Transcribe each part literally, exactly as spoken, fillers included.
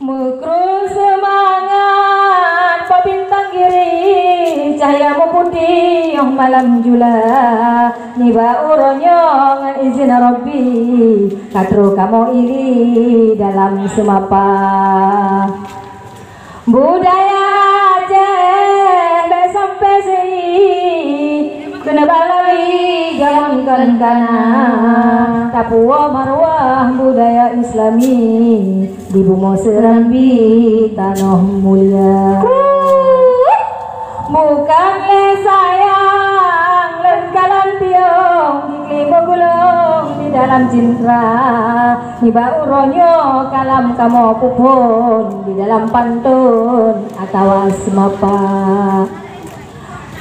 Meukru seumangat, Pak Bintang Giri, cahya meuputéh malam jula. Nibak uroe nyoe ngon izin Rabbi, ka troh kamoe ili dalam seumapa. Budaya Aceh bèk sampoe seuhi, keuneuk balawi jangankan kana, tapuwoe marwah budaya Islami di bumoe Serambi tanoh mulia. Bukan lé sayang lôn kalon piôh, di kli meugulong di dalam cintra. Nibak uroe nyoe kalam kamoe peuphon di dalam pantôn atawa seumapa.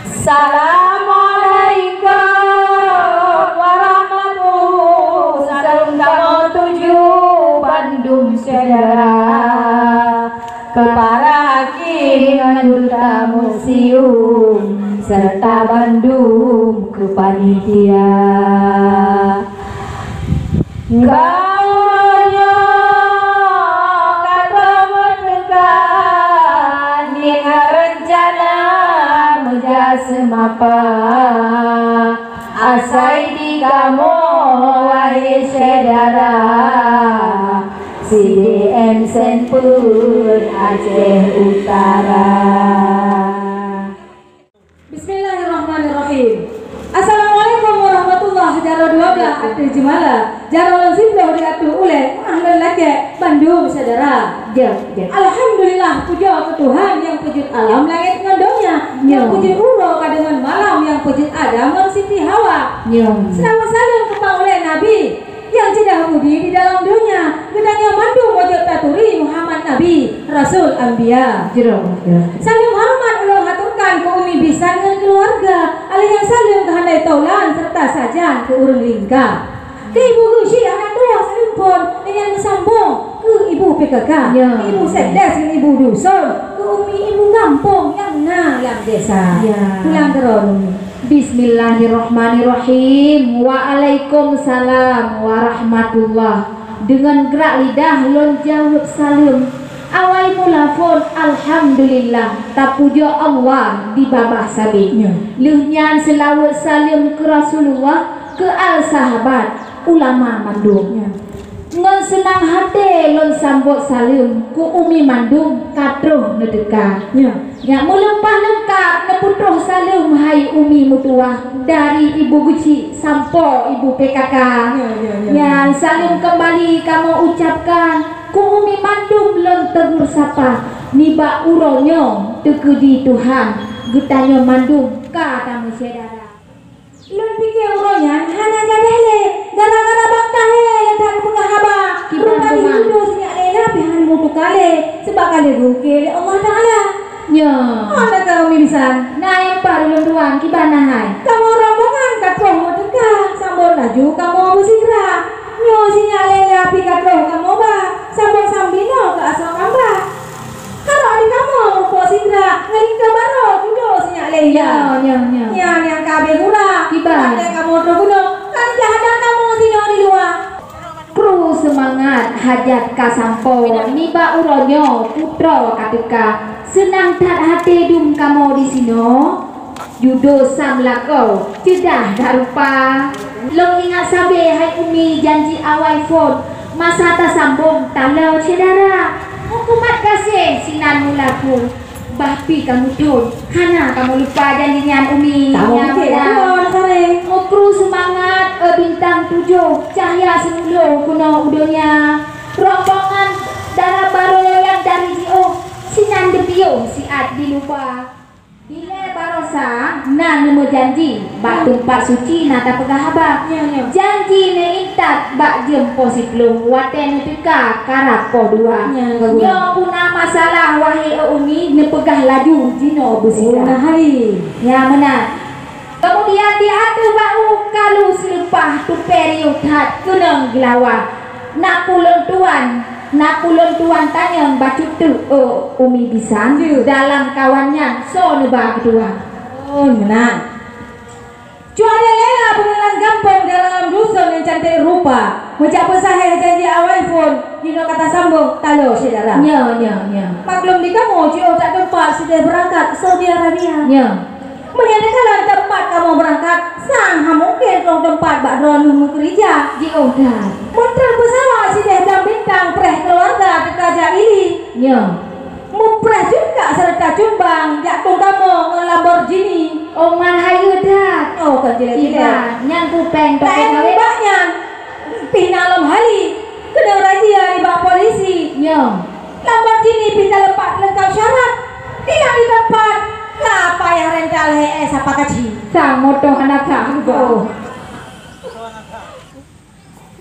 Assalamualaikum warahmatullahi, saleuem kamoe tuju bandum syedara. Keu para hakim ngon duta museum, serta bandum keu panitia. Gaul nyoe ka troh meuteuka, ngon reuncana meujak seumapa. Asai di kamoe, wahé syedara, C D M Senpeuet Aceh Utara. Bismillahirrahmanirrahim. Assalamualaikum warahmatullahi, jaroe dua blah ateueh jeumala, jaroe lôn siploh di ateueh ulèe, meu'ah lôn lakèe bandum syedara. Jeuet, jeuet. Alhamdulillah, pujoe keu Tuhan nyang peujeuet alam langèt ngon donya, nyang peujeuet uroe ka deungon malam, nyang peujeuet Adam ngon Siti Hawa. Seulaweuet saleuem keu pangulèe Nabi nyang ceudah budi di dalam donya. Geutanyoe mandum wajéb taturi Muhammad Nabi, Rasul Anbiya. Jroh, jroh. Saleuem horeumat ulôn haturkan keu Umi Bisan ngon keuluwarga, alèh nyan saleuem keuhandai taulan seureuta sajan keu ureueng lingka. Keu Ibu Geuchik hana tuwoe saleuem phôn, lé nyan meusambong keu Ibu P K K, ya, keu Ibu Sekdes ngon Ibu Duson, keu Umi Ibu Gampông nyang na lam desa. Ya. Pulang keudroe, Umi. Bismillahirrahmanirrahim. Waalaikumsalam warahmatullah. Deungon grak lidah lôn jaweueb saleuem. Awai mula phôn, alhamdulillah, tapujoe Allah di babah sabe. Ya. Lheueh nyan seulaweuet saleuem keu Rasulullah, keu al sahabat, ulama mandum. Ya. Ngon seunang até lôn sambot saleuem keu umi mandum ka troh neuteuka. Ya. Nyak meuleupah leungkap neupeutroh saleuem hai umi meutuwah dari Ibu Geuchik sampoe Ibu P K K. Ya, ya, ya. Nyan saleuem keumbali kamoe ucapkan keu umi mandum lôn tegur sapa nibak uroe nyoe teukeudi Tuhan geutanyoe mandum ka tameusyedara. Lôn pike uroe nyan hana gadeh lé, gara-gara bak tahé nyang that peugah haba. Kiban rupa teuma. Diutus nyak Laila pih hana meutuka lé, seubab ka lheueh geuukée lé Allah Taala. Nyoe. Hana ka umi bisan. Na nyang pat ulôn tuan, kiban na hai. Kamoe rombongan ka troh meuteuka, sambot laju kamoe beusigra. Nyoe si nyak Laila pih ka troh kamoe ba, sambot sambinoe keu asoe kamba. Harok di kamoe muphom sigra, ngon lingka barô judo si nyak Laila. Nyoe, nyoe, nyoe. Nyan nyang ka abéh gura. Kiban. Watée kamoe troh keunoe, ka neujak hadang kamoe sinoe di luwa. Kru seumangat hajat ka sampoe, nibak uroe nyoe putroe ka teuka. Seunang that até dum kamoe disinoe. Judo sam lakoe, ceudah that rupa. Lôn ingat sabe hai umi janji awai phon, masa tasambong taloe syedara. Meukumat gaséh sinan mula phon, bah pi kamoe thon, hana kamoe lupa janji nyan umi. Nyan meunan. Mukru seumangat, eh, bintang tujoh, cahya seumulo keunoe u donya. Rombongan dara barô nyang dari jiôh, sinan teupiôh siat dilupa. Dilée baroesa na neumeujanji, bak teumpat suci na tapeugah haba. Nyo, nyo. Janji neuintat bak jeuem poh siplôh, watée neuteuka karab poh dua. Nyo, nyo. Nyoe puna masalah, wahé umi, neupeugah laju jinoe beusigra. Oh, nah hai. Nyan meunan. Keumudian di ateueh bak u kalu seuleupah tupée riôh that keunong geulawa. Na peue lôn tuan, na peue lôn tuan tanyong bacut teuk, oh, umi bisan, dalam kawan nyan soe neuba keutuan? Oh, meunan. Cuaca Laila Pengenalan gampông dalam dusun yang cantik rupa. Meujak peusahéh janji awai phon, jinoe ka tasambong taloe syedara. Nyo, nyo, nyo. Maklum di kamoe jiôh that teumpat sideh beurangkat Saudi Arabia. Nyo. Meunyoe neukalon teumpat kamoe beurangkat, sang hana mungken troh teumpat bak droeneuh meukeurija. Jiôh that. Meutrön peusawa sideh dan bintang preh keuluwarga teuka jak ili. Nyo. Mupreh jungkak seureuta cumbang jak kong kamoe ngon Lamborghini. Oh, man hayeue that. Oh, kon jilek-jilek. Iban, nyan kupeng tokong kawin. Laén nibak nyan, pih na lom hali keunong razia nibak polisi. Nyo. Lamborghini pih taleupat leungkap syarat. Tilang di teumpat, ka payah rental H S apa kaci. Sang moto hana sah. Oh.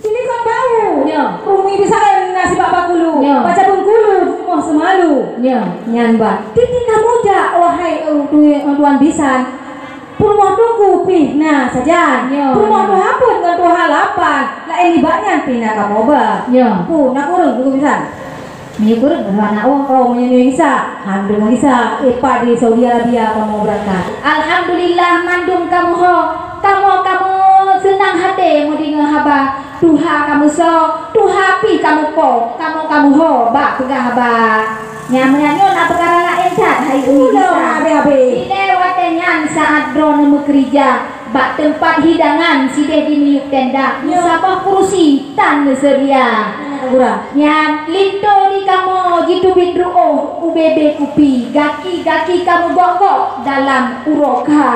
Silikon bau. Nyo. Umi bisan na sibak bakulu. Nyo. Baca bengkulu, rumoh seumalu. Nyo. Nyan ba. Titik kamoe jak, wahai, eh, tu-, eh, tuan bisan. Peurumoh teungku pih na sajan. Nyo. Peurumoh tuha peuet ngon tuha lapan. Laén nibak nyan pih na kamoe ba. Nyo. Pu, na kureueng teungku bisan. Meunyoe kureueng, aneuk, oh, meunyoe nyoe Isa, handum Isa, eh, pat di Saudi Arabia kamoe beurangkat. Alhamdulillah, mandum kamoe ho, kamoe, kamoe seunang até meudeungoe haba. Tuha kamoe soe, tuha pih kamoe po, kamoe, kamoe ho bak peugah haba. Nyan, meunyoe na peukara laén that, hai Umi Isa. Udah habéh-habéh. Ilée watée nyan saát droeneuh meukeurija. Bak teumpat hidangan sideh jimiyueb tenda, nyo, meusaboh kurusi tan neuseudia. Nyan, gura. Nyan, linto di kamoe jiteubiet ruôh, ubé-bé kupi, gaki-gaki kamoe gok-gok dalam uroe kha.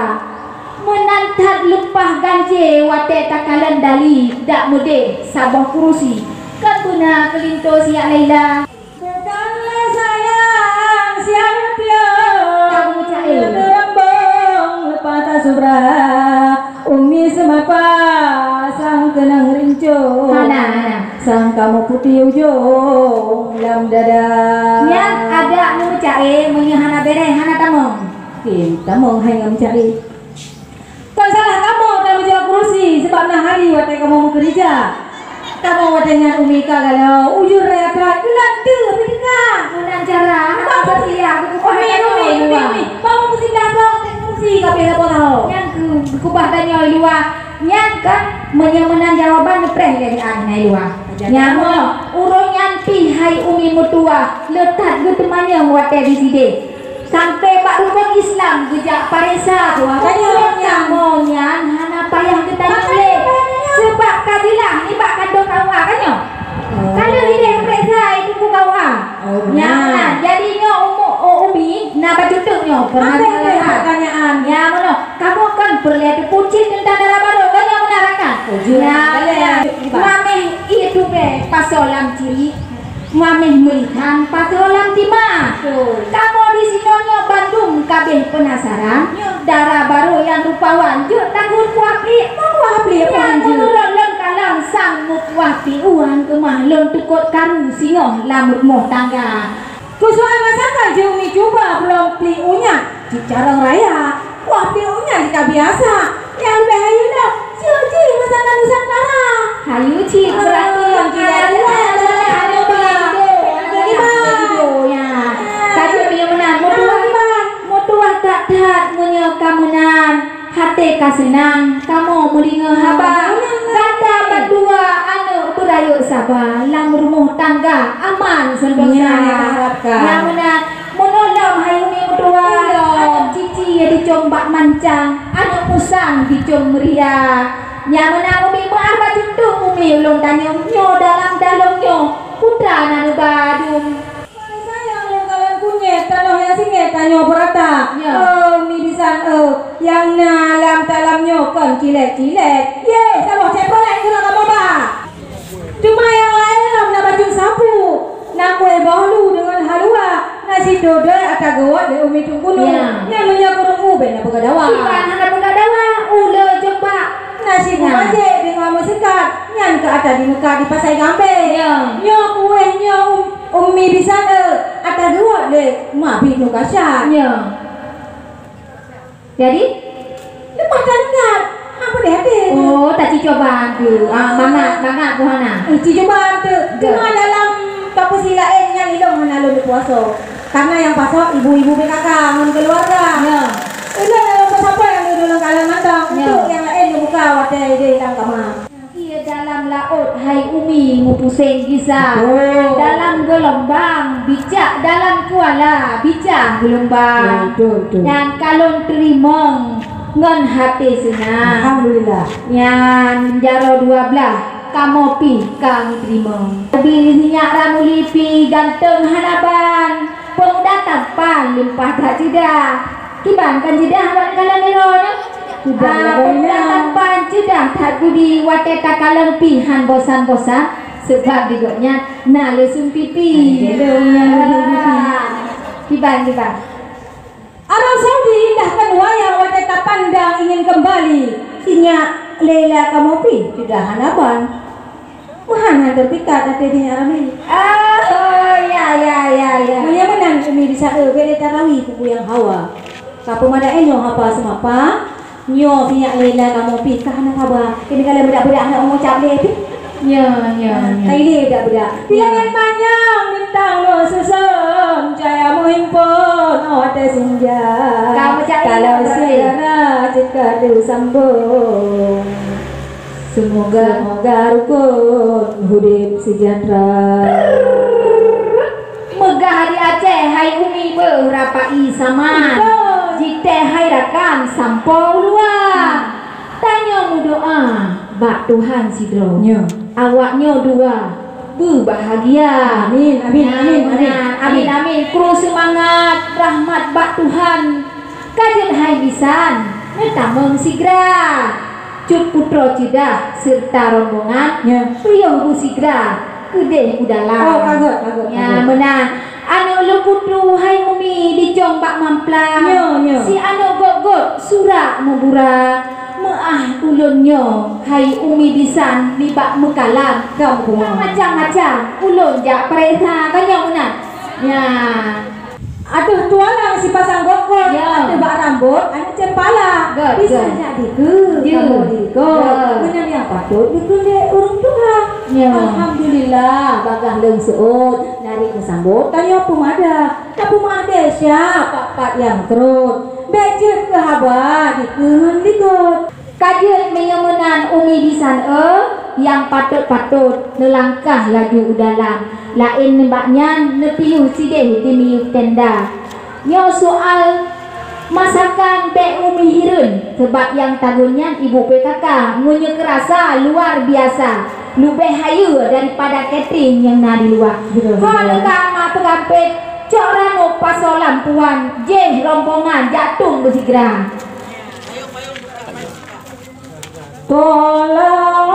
Meunan that leupah ganje watée takalon dali dak meudeh saboh kurusi. Kon beuna keu linto siak Laila. Bukan lé sayang siang piôh, kamoe cahé. Teurambong leupah tasubra, Umi seumapa sang keunong rincu. Hana, hana. Sang kamoe putéh ujong lam dada. Nyan adak meumeucahé, meunyoe hana béreh, hana tamong. Kin, tamong hai ngon meucahé. Kon salah kamoe tameujaweueb kurusi, sabab na hari watée kamoe meukeurija. Kamoe watée nyan Umi ka galo, ujeuen raya that, geulanteue pih teuka. Meunan cara, hana peusiah, Umi, Umi, Umi, Umi, bangon peusindah kong, kurusi ka pih lapor tahu. Nyan keu, keubah tanyoe luwa. Nyan kan, meunyoe meunan jawaban neupreh lé di luwa. Nyan mo, ureuëng nyan pih hai Umi meutuwah, le that geuteumanyong watée di sideh. Sampai bak rukon Islam geujak pareksa, tuha tanyoe. Kamoe nyan hana payah geutanyong lé, seubab ka jeulaih nibak kantô K U A ka nyoe. Oh. Ka lheueh ideh pareksa i Teungku K U A. Oh, nyan beuna. Jadi nyoe umu-, oh, Umi na bacut teuk nyoe. Apa yang pertanyaan? Nyan meunoe, kamoe kan peureulée teupucit teuntang dara barô ka nyoe meunan kan? Oh, jeulaih. Nyan, mameh itu be pasoe lam cirik. Mameh meulihan pasoe lam tima. Betul. Kamoe di sinoe nyoe bandum kabeh peunasaran. Ya. Dara barô nyang rupawan jeuet takot kuah pliek. Kuah pliek. Nyan meunurot lôn kalon sang meukuah pliek, wan keumah lôn teukot karu singoh lam rumoh tangga. Keusoe masakan jeuet mi cuba bloe pliek nyan. Cit carông raya, wah, piôh nyan ka biasa. Nyang leubeh hayu nyoe, jeuet jih masakan Nusantara. Hayu cit, ah, berarti yang tidak jelas. Jadi, Bang. Jadi, Bang. Ka jeuet meunyoe meunan, meutuah, Bang. Meutuah that-that meunyoe ka meunan. Até ka seunang kamoe meudeungoe haba gata bandua aneuëk beurayeuk saba lam rumoh tangga aman sentosa. Nyan nyang taharapkan. Nyang meunan, meunoe lom hai Umi meutuah, aneuëk cici jicom bak mancang, aneuëk musang jicom meuria. Nyang meunan Umi meuah bacut teuk Umi ulôn tanyong nyoe dalam dalong nyoe, peue na neuba dum. Sayang lôn kalon kunyét, tanoh nyang singét tanyoe beurata. Ya. Oh, mi bisan, oh, nyang na lam talam nyoe kon cilek-cilek. Ye, saboh cék bolek keunoe kamoe ba. Cuma nyang laén lom na bacut sapu, na kueh boh lu deungon halua, na sidodoi ata geuwot lé Umi Teungku Nurul. Ya. Nyan meunyoe kureueng u, bèk na peugah dawa. Iban hana peugah dawa, u le jumpa. Na siku bajék deungon meuseukat, nyan keu ata di Meukah di Pasai Gambée. Ya. Nyoe kueh nyoe, um, Umi bisan, eh, ata geuwot lé ma bit nu kasat. Ya. Jadi? Leupah tangkat. Apa deh, apa deh? Oh, taci coba tu. Ah, mangat, mangat buhana. Eh, ci coba tu. Betul. Cuma dalam kapeusi laén nyan ilong hana lôn puasa. Karena nyang pasoe ibu-ibu P K K ngon keluarga. Ya. Ilong dalam sapo nyang dulu dalam kalangan tong. Ya. Untuk nyang laén nyang buka Watèe idéh lam kama. Ie dalam laôt hai Umi meupuseng gisa. Betul. Dalam geulumbang bicak, dalam kuala bicak geulumbang. Ya, betul, betul. Nyan ka lôn teurimong ngon haté seunang. Alhamdulillah. Nyan jaroe dua blaih kamoe pih ka geuteurimong. Bi sinyak ramuli pih ganteng hana ban. Pemuda tampan limpah that ceudah. Kiban kan ceudah awak kalon nyoe? Ceudah. Ah, pemuda tampan ceudah that budi, watèe takalon pih han bosan-bosan, sebab di gobnyan na leuseueng pipi. Ah, kiban, kiban. Arab Saudi indahkan wayang, watèe tapandang ingin kembali. Sinyak Leila kamoe pih ceudah hana ban. Meuhan han teupikat até sinyak ramé. Oh, ya, ya, ya, ya. Meunyoe meunan Umi Disan, bèk lé tarawi peue-peue nyang hawa. Ka peumada nyoe haba seumapa, nyoe sinyak Leila kamoe pih ka hana haba. Keuneuk ka lheueh beudak-beudak hana meungucap lé pih. Ya, ya, ya. Ka ilé beudak-beudak. Ya. Bilangan panjang bintang lôn susun, cahya meuhimpun, oh, até senja. Ka meucah ilé. Kalau segera jika disambung. Semoga, semoga rukun udép sejahtera. Meugah di Aceh hai Umi beuh rapai saman. Betul. Jitée hai rakan sampoe u luwa. Tanyoe meudoa bak Tuhan sidroe. Ya. Awaknyoe dua beubahagia. Amin, amin, amin, amin. Amin, amin. Kru seumangat rahmat bak Tuhan. Ka jeuet hai bisan, neutamong sigra. Cut Putroe Ceudah seureuta rombongan, ya, piôh beusigra keudeh u dalam. Oh, ka gét, ka gét, ya, ka gét. Meunan. Aneuk lôn putroe hai Umi dijong bak mamplam. Ya, ya. Si aneuk gét-gét surak meubura. Meu'ah ulôn nyoe hai Umi bisan nibak meukalam. Ka meukalam. Macam-macam ulôn jak pareksa, ka nyoe meunan. Ya. Ateueh tualang sipasang gokon, ya, ateueh bak rambot aneuk cempala. Gét, bisa gét. Jadi keu, ya, kamoe likot. Ya. Meunyoe nyang patôt dikheun lé ureueng tuha. Ya. Alhamdulillah, bagaih lôn seuôt, narit meusambot tanyoe peumada. Tapeumeu'ah desya pat-pat nyang krot. Bèk jeuet keu haba dikheun likot. Ka jeuet meunyoe meunan Umi bisan, eh, nyang patôt-patôt neulangkah laju u dalam. Laén nibak nyan neupiôh sideh di miyueb tenda. Nyoe soal masakan bèk Umi hireuen, sabab nyang tagun nyan ibu P K K, meunyoe keurasa luar biasa, leubeh hayeue daripada catering nyang na di luwa. Betul, betul. Ho leuka ma peugampét, cok ranub pasoe lam puan, jéh rombongan jak tueng beusigra. Tolong